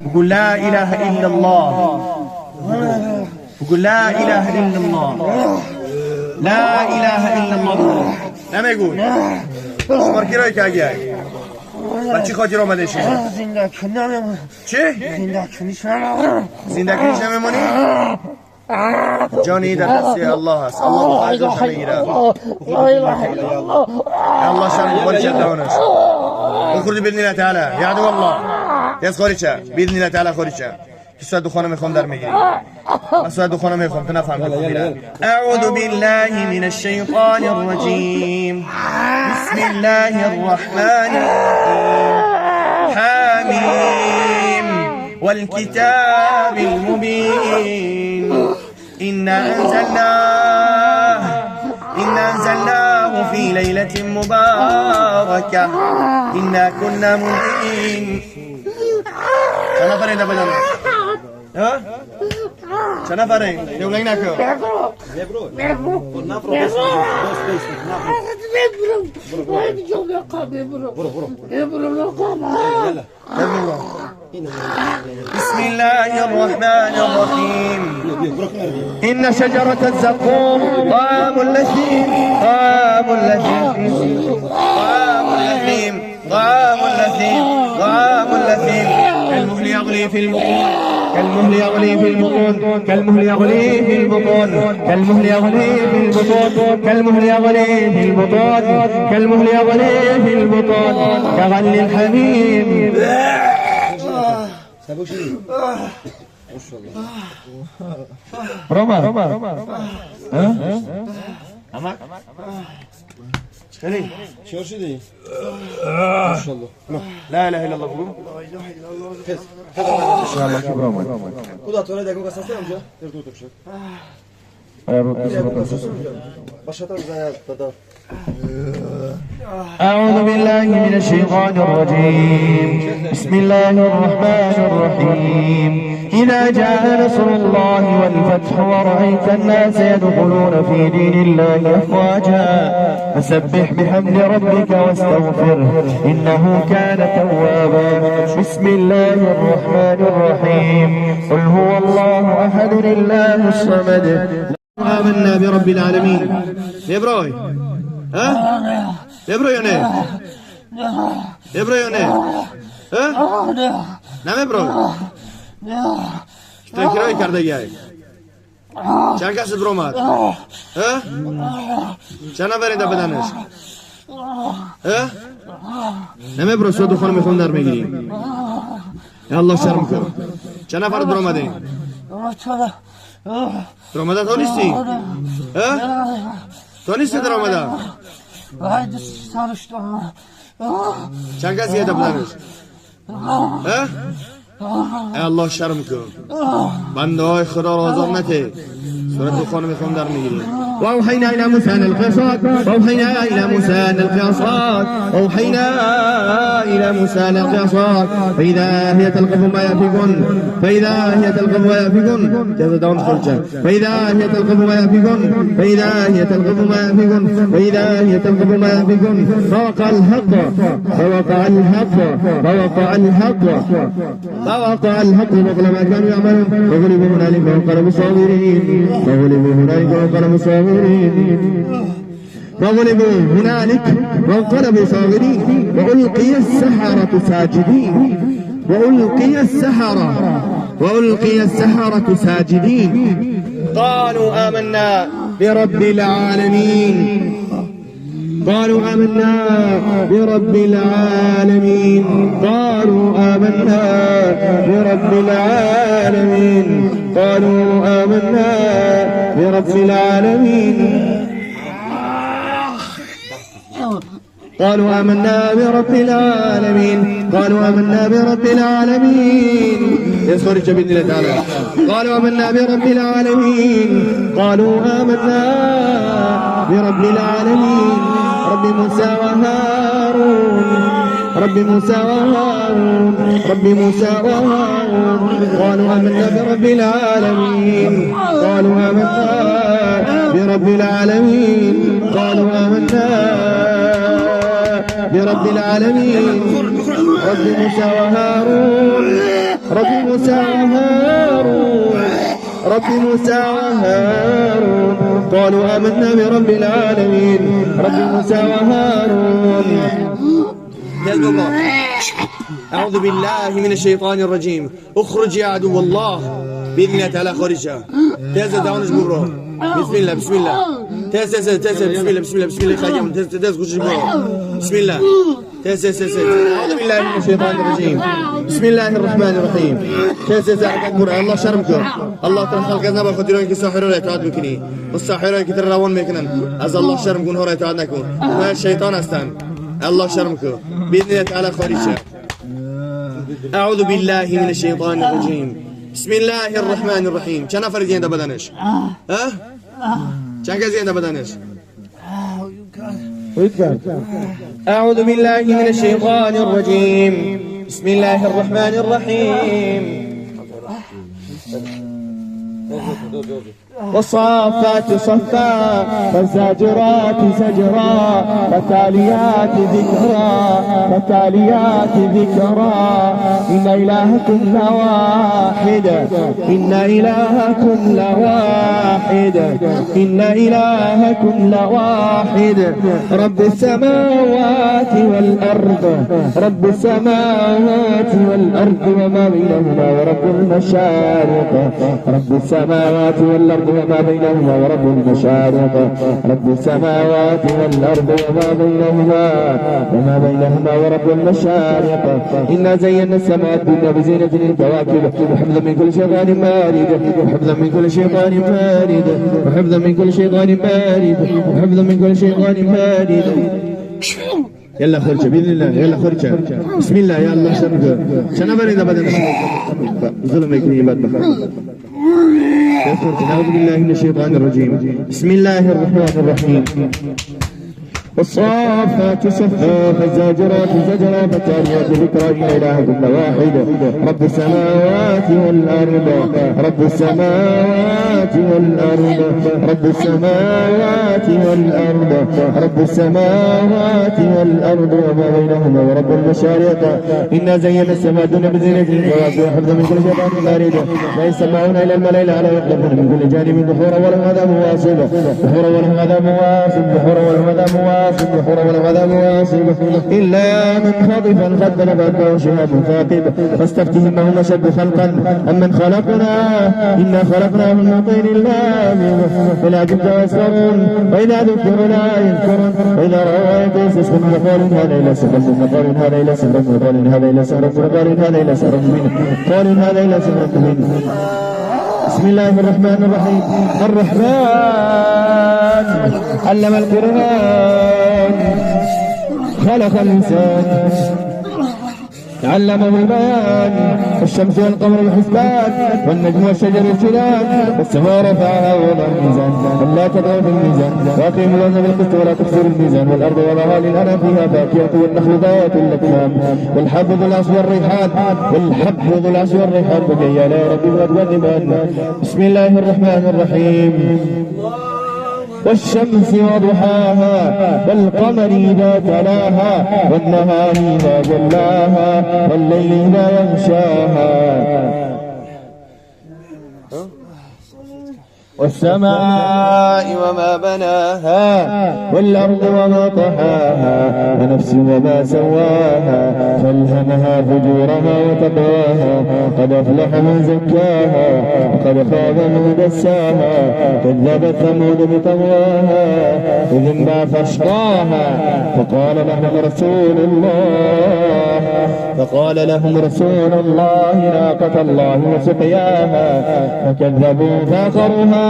بقول لا اله الا الله، بقول لا اله الا الله، لا اله الا الله. نمیگوی شما کرای که اگه با چی خاطر آمده شما؟ زنده نمیمونم. چی؟ زنده نمیمونم. زنده نمیمونی؟ جانی در دست الله هست. الله جانش میگیره. لا اله الا الله. الله شان خارج دهانش بخوردی باذن الله تعالی. یا عدو الله یز خارجه باذن الله تعالی خارجه. که ساعت دخانه میخوام در میگیری. من ساعت دخانه میخوام تو نفهمیدی. اعوذ بالله من الشیطان الرجیم. بسم الله الرحمن الرحیم. حامیم والکتاب المبین. إنا أنزلناه في ليلة مباركة إنا كنا منذرين. چند نفرین در بدن؟ ها؟ چند نفرین؟ دیولنگ نکن. بسم الله الرحمن الرحیم. إن شجرة الزقوم طعام اللثيم طعام اللثيم طعام اللثيم طعام اللثيم طعام اللثيم. كالمهل يغلي في البطون كالمهل يغلي في البطون كالمهل يغلي في البطون كالمهل يغلي في البطون كالمهل يغلي في البطون كالمهل يغلي في البطون كغلي الحميم. روما ها خلي شو شدي ما شاء الله. لا اله الا الله. بقول لا اله الا الله. ان شاء الله كبر روما كودا توري دغه قصص امجا دردو تبشر أعوذ بالله من الشيطان الرجيم. بسم الله الرحمن الرحيم. إذا جاء نصر الله والفتح ورأيت الناس يدخلون في دين الله أفواجا فسبح بحمد ربك واستغفره إنه كان توابا. بسم الله الرحمن الرحيم. قل هو الله أحد الله الصمد. آمنا برب العالمين. يبروي ها؟ يبروي نه يبروي نه ها؟ نمیبروی چطور کرده گی؟ چند کس برومد؟ ها؟ چند نفرین در بدنش؟ ها؟ نمیبرو سو دخانه میخوام در میگیری. یا الله شرم کن. چند نفر برومدین؟ درآمده تو نیستی؟ ها؟ تو نیستی درآمده؟ چند کسی در بدنش؟ ها؟ ای الله شرم کن. بنده های خدا را آزار نده. سورة دخانه میخوام در میگیریم. وأوحينا إلى موسى أن ألق عصاك وأوحينا إلى موسى أن ألق عصاك وأوحينا إلى موسى أن ألق عصاك فإذا هي تلقف ما يأفكون فإذا هي تلقف ما يأفكون جاز خرجة فإذا هي تلقف ما يأفكون فإذا هي تلقف ما يأفكون فإذا هي تلقف ما يأفكون. فوقع الحق فوقع الحق فوقع الحق فوقع الحق وبطل ما كانوا يعملون. فغلبوا هنالك وانقلبوا صاغرين فغلبوا هنالك وانقلبوا صاغرين فغلبوا هنالك وانقلبوا صاغرين. وألقي السحرة ساجدين وألقي السحرة وألقي السحرة ساجدين. قالوا آمنا برب العالمين قالوا آمنا برب العالمين قالوا آمنا برب العالمين قالوا آمنا برب العالمين قالوا آمنا برب العالمين قالوا آمنا برب العالمين. يسخرج بإذن الله تعالى. قالوا آمنا برب العالمين قالوا آمنا برب العالمين. رب موسى وهارون رب موسى وهارون رب موسى وهارون. قالوا آمنا برب العالمين قالوا آمنا برب العالمين قالوا آمنا برب العالمين. رب موسى وهارون، رب موسى وهارون، رب موسى وهارون. قالوا آمنا برب العالمين، رب موسى وهارون. أعوذ بالله من الشيطان الرجيم. اخرج يا عدو الله بإذن الله تعالى. خارجها تازة دعونش برو. بسم الله بسم الله تازة تازة بسم الله بسم الله بسم الله خارجها تازة تازة خرج برو. بسم الله تازة تازة. أعوذ بالله من الشيطان الرجيم. بسم الله الرحمن الرحيم. تازة تازة. الله شرمكم الله ترى خلق نبا خديرون که ساحر را اطاعت بکنی و ساحران که تر روان میکنن از الله شرم کن، ها را اطاعت نکن، نه شیطان هستن. الله شرم کن باذن الله تعالی خارج. اعوذ بالله من الشیطان الرجیم. بسم الله الرحمن الرحیم. چند نفر زنده بدنش؟ ها؟ چند کس زنده بدنش؟ اعوذ بالله من الشیطان الرجیم. بسم الله الرحمن الرحیم. والصافات صفا والزاجرات زجرا والتاليات ذكرا والتاليات ذكرا. إن إلهكم لواحد، إن إلهكم لواحد، إن إلهكم لواحد. رب السماوات والأرض، رب السماوات والأرض وما بينهما ورب المشارق. رب السماوات والأرض وما بينهما ورب المشارق. رب السماوات والأرض وما بينهما وما بينهما ورب المشارق. إنا زينا السماء الدنيا بزينة الكواكب وحفظا من كل شيطان مارد، وحفظا من كل شيطان مارد، وحفظا من كل شيطان مارد، وحفظا من كل شيطان مارد. يلا خرجة بإذن الله، يلا خرجة بسم الله. يا الله شرق شنبر إذا بدأ ظلم يكون يبات بخير. أعوذ بالله من الشيطان الرجيم. بسم الله الرحمن الرحيم. والصافات صفا فالزاجرات زجرا فالتاليات ذكرا. إن إلهكم لواحد. رب السماوات والأرض، رب السماوات والأرض، رب السماوات والأرض، رب السماوات والأرض وما بينهما ورب المشارق. إنا زينا السماء الدنيا بزينة الكواكب وحفظا من كل شيطان مارد. لا يسمعون إلى الملأ الأعلى يقذفون من كل جانب دحورا ولهم عذاب واصب، دحورا ولهم عذاب واصب، دحورا ولهم عذاب واصب، دحورا ولهم عذاب واصب. إلا من خطف الخد فأتبعه شهاب ثاقب. فاستفتهم هم أشد خلقا أم من خلقنا إنا خلقناهم من طين لازب. فلا عجبت ويسخرون وإذا ذكروا لا يذكرون وإذا رأوا آية يستسخرون. قالوا هذا إلا سحر مبين، قالوا هذا إلا سحر مبين، قالوا هذا إلا سحر مبين، قالوا هذا إلا سحر مبين، قالوا هذا إلا سحر مبين. بسم الله الرحمن الرحيم. الرحمن علم القرآن، خلق الإنسان، علمه البيان. الشمس والقمر بحسبان، والنجم والشجر يسجدان، والسماء رفعها ووضع الميزان، ألا تطغوا في الميزان، وأقيموا الوزن بالقسط ولا تخسروا الميزان، والأرض وضعها للأنام فيها فاكهة والنخل ذات الأكمام، والحب ذو العصف والريحان، والحب ذو العصف والريحان. فبأي آلاء ربكما تكذبان. بسم الله الرحمن الرحيم. والشمس وضحاها، والقمر إذا تلاها، والنهار إذا جلاها، والليل إذا يغشاها. والسماء وما بناها، والأرض وما طحاها، ونفس وما سواها، فألهمها فجورها وتقواها. قد أفلح من زكاها، وقد خاب من دساها. كذبت ثمود بطغواها، إذ انبعث أشقاها. فقال لهم رسول الله، فقال لهم رسول الله ناقة الله وسقياها. فكذبوا فعقروها،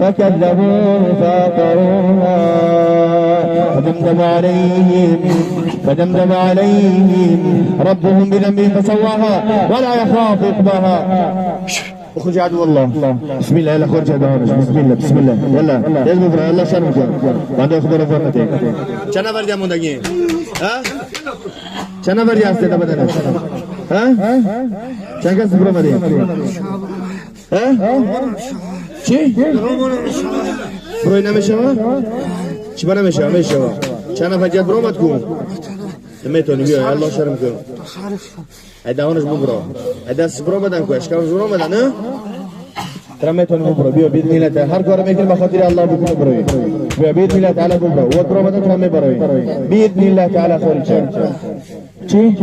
فكذبوا فعقروها. فدمدم عليهم، فدمدم عليهم ربهم بذنبهم فسواها ولا يخاف عقباها. اخرج عدو الله. بسم الله. يلا خرج عدو الله. بسم الله بسم الله. يلا لازم يلا شرمك بعد خبر فرمتك. چند نفر دیگه موندگی؟ ها؟ چند نفر دیگه هسته بدنش؟ ها؟ چند کس برآمدی؟ ها؟ چی؟ برای نمیشه؟ چی برای نمیشه؟ میشه. چند نفر جد برآمد کن نمیتونی بیا الله شرم کن ای دهانش ببرا ای دستش برآمدن کو اشکمش برآمدن نه ترى میتونی ببرا بیا بید ملت هر کار میکنی به خاطر الله بکنه بروی بیا بید ملت تعالی ببرا و برآمدن ترى میبروی بید ملت تعالی خارج چی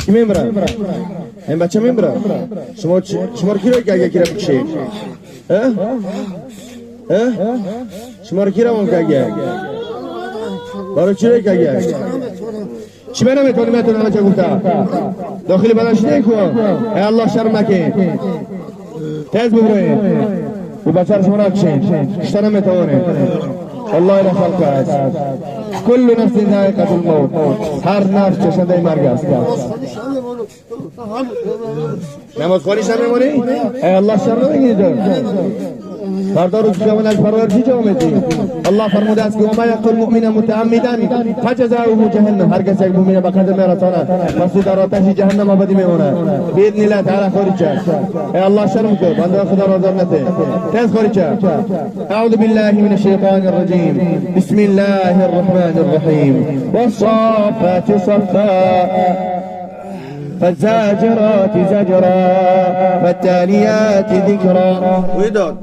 کی میبره این بچه میبره شما شما رو کی رو که کی رو بکشی ها ها شما رو کی رو که برای چی رو که چی من نمیتونی میتونم بچه گفته داخل بدنش نکن ای الله شرم نکن تیز ببروی و بچه رو شما را کشین کشته نمیتوانید الله را خلق است کل نفس ذائقة الموت هر نفس چشنده مرگ است نماز خوانیش نمیمونی؟ ای الله شرم نمیگیری تو فردا روز قیامت از پرور چی جواب میدی؟ الله فرموده است که و ما یقتل مؤمنا متعمدا فجزاؤه جهنم هر کسی یک مؤمن به قتل میرساند پس در آتش جهنم ابدی میماند باذن الله تعالی خارج شد ای الله شرم کن بنده خدا را آزار نده تیز خارج شد اعوذ بالله من الشیطان الرجیم بسم الله الرحمن الرحیم والصافات صفا فالزاجرات زجرا فالتاليات ذكرا ويداد